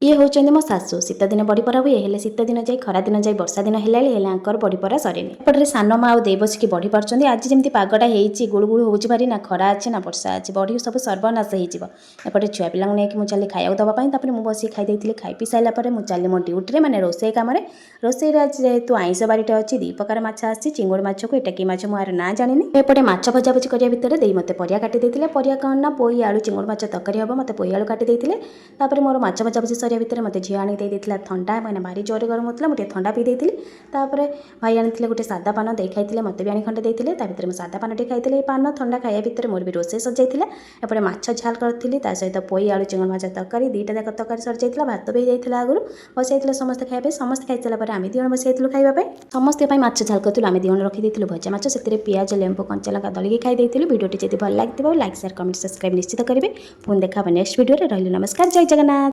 ଇଏ ହେଉଛନ୍ତି ମୋ ଶାଶୁ। ଶୀତ ଦିନ ବଡ଼ି ପରା ହୁଏ, ହେଲେ ଶୀତ ଦିନ ଯାଇ, ଖରା ଦିନ ଯାଇ, ବର୍ଷା ଦିନ ହେଲାଣି, ହେଲେ ଆଙ୍କର ବଡ଼ି ପରା ସରିନି। ଏପଟରେ ସାନ ମା ଆଉ ଦେଇ ବସିକି ବଢ଼ି ପାରୁଛନ୍ତି। ଆଜି ଯେମିତି ପାଗଟା ହେଇଛି, ଗୁଳୁଗୁଳୁ ହେଉଛି ଭାରି, ନା ଖରା ଅଛି ନା ବର୍ଷା ଅଛି, ବଢ଼ି ସବୁ ସର୍ବନାଶ ହେଇଯିବ। ଏପଟେ ଛୁଆ ପିଲାଙ୍କୁ ନେଇକି ମୁଁ ଚାଲି ଖାଇବାକୁ ଦେବା ପାଇଁ। ତାପରେ ମୁଁ ବସିକି ଖାଇ ଦେଇଥିଲି। ଖାଇ ପିଇ ସାରିଲା ପରେ ମୁଁ ଚାଲି ମୋ ଡ୍ୟୁଟିରେ, ମାନେ ରୋଷେଇ କାମରେ। ରୋଷେଇରେ ଆଜି ଯେହେତୁ ଆଇଁଷ ବାରିଟା ଅଛି, ଦୁଇ ପ୍ରକାର ମାଛ ଆସିଛି। ଚିଙ୍ଗୁଡ଼ି ମାଛକୁ ଏଇଟା କି ମାଛ ମୁଁ ଆର ନାଁ ଜାଣିନି। ଏପଟେ ମାଛ ଭଜାଭୁଜି କରିବା ଭିତରେ ଦେଇ ମୋତେ ପରିବା କାଟି ଦେଇଥିଲେ। ପରିବା କ'ଣ ନା ପୋଇ ଆଳୁ ଚିଙ୍ଗୁଡ଼ି ମାଛ ତରକାରୀ ହେବ। ମୋତେ ପୋଇ ଆଳୁ କାଟି ଦେଇଥିଲେ। ତାପରେ ମୋର ମାଛ ଭଜାଭୁଜି ସରିବା ଭିତରେ ମୋତେ ଝିଅ ଆଣିକି ଦେଇ ଦେଇଥିଲା ଥଣ୍ଡା। ମାନେ ଭାରି ଜୋରେ ଗରମ ହେଉଥିଲା, ମୁଁ ଟିକେ ଥଣ୍ଡା ପିଇ ଦେଇଥିଲି। ତାପରେ ଭାଇ ଆଣିଥିଲେ ଗୋଟେ ସାଦା ପାନ, ଦେଇ ଖାଇଥିଲେ, ମୋତେ ବି ଆଣି ଖଣ୍ଡେ ଦେଇଥିଲେ। ତା ଭିତରେ ମୁଁ ସାଦା ପାନ ଟିକେ ଖାଇଥିଲି। ଏଇ ପାନ ଥଣ୍ଡା ଖାଇବା ଭିତରେ ମୋର ବି ରୋଷେଇ ସରିଯାଇଥିଲା। ଏପଟେ ମାଛ ଝାଲ କରିଥିଲି, ତା ସହିତ ପୋଇ ଆଳୁ ଚିଙ୍ଗୁଡ଼ି ମାଛ ତରକାରୀ। ଦୁଇଟା ଯାକ ତରକାରୀ ସରିଯାଇଥିଲା। ଭାତ ବି ହେଇଯାଇଥିଲା, ଆଗରୁ ବସାଇଥିଲେ ସମସ୍ତେ ଖାଇବା ପାଇଁ। ସମସ୍ତେ ଖାଇସାରିଲା ପରେ ଆମେ ଦୁଇ ଜଣ ବସାଇଥିଲୁ ଖାଇବା ପାଇଁ। ସମସ୍ତଙ୍କ ପାଇଁ ମାଛ ଝାଲ କରିଥିଲୁ, ଆମେ ଦୁଇ ଜଣ ରଖିଦେଇଥିଲୁ ଭଜା ମାଛ। ସେଥିରେ ପିଆଜ, ଲେମ୍ବୁ, କଞ୍ଚା ଲଙ୍କା ଦଳିକି ଖାଇ ଦେଇଥିଲୁ। ଭିଡ଼ିଓଟି ଯଦି ଭଲ ଲାଗିଥିବ, ଲାଇକ୍, ସେୟାର, କମେଣ୍ଟ, ସବସ୍କ୍ରାଇବ୍ ନିଶ୍ଚିତ କରିବେ। ପୁଣି ଦେଖା ହେବ ନେକ୍ସଟ ଭିଡ଼ିଓରେ। ରହିଲି, ନମସ୍କାର, ଜୟ ଜଗନ୍ନାଥ।